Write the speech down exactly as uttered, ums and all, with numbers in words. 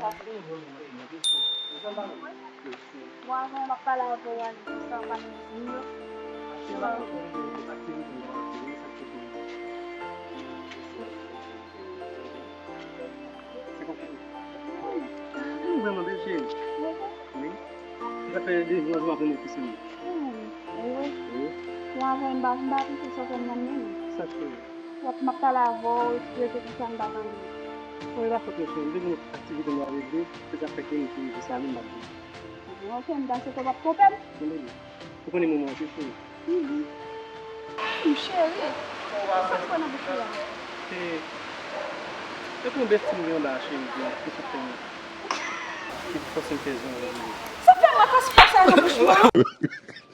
Bon, avan m ap pale avè w, al konsa, w pa di m yo. Ou vrèman bèl, cheri. Wi. Sa fè de jou an jou m ap renmen kousen. Hmm, wi. Wi. Bon, avan m pa, m pa konn sa fè m nan menm. Sa, cheri. W ap, m ap pale avè w, epi rete konsa m pa tande. Mwen, la fòt mwen, cheri. M te gen aktivite m a regle, se sa fè ke m te rive sa menm, m pa t vini. Ok, m panse ke w p ap twonpe m. Tande byen. Ou konnen moman an, cheri. Mhm. Hmm, cheri, sa k fè nan bouch ou a? Se, se pou yon bèstim gen anba, cheri, ki, ki sot fè mwen. Ki fòse m fè zon an. Sa fè mwen fòse pase nan bouch ou a.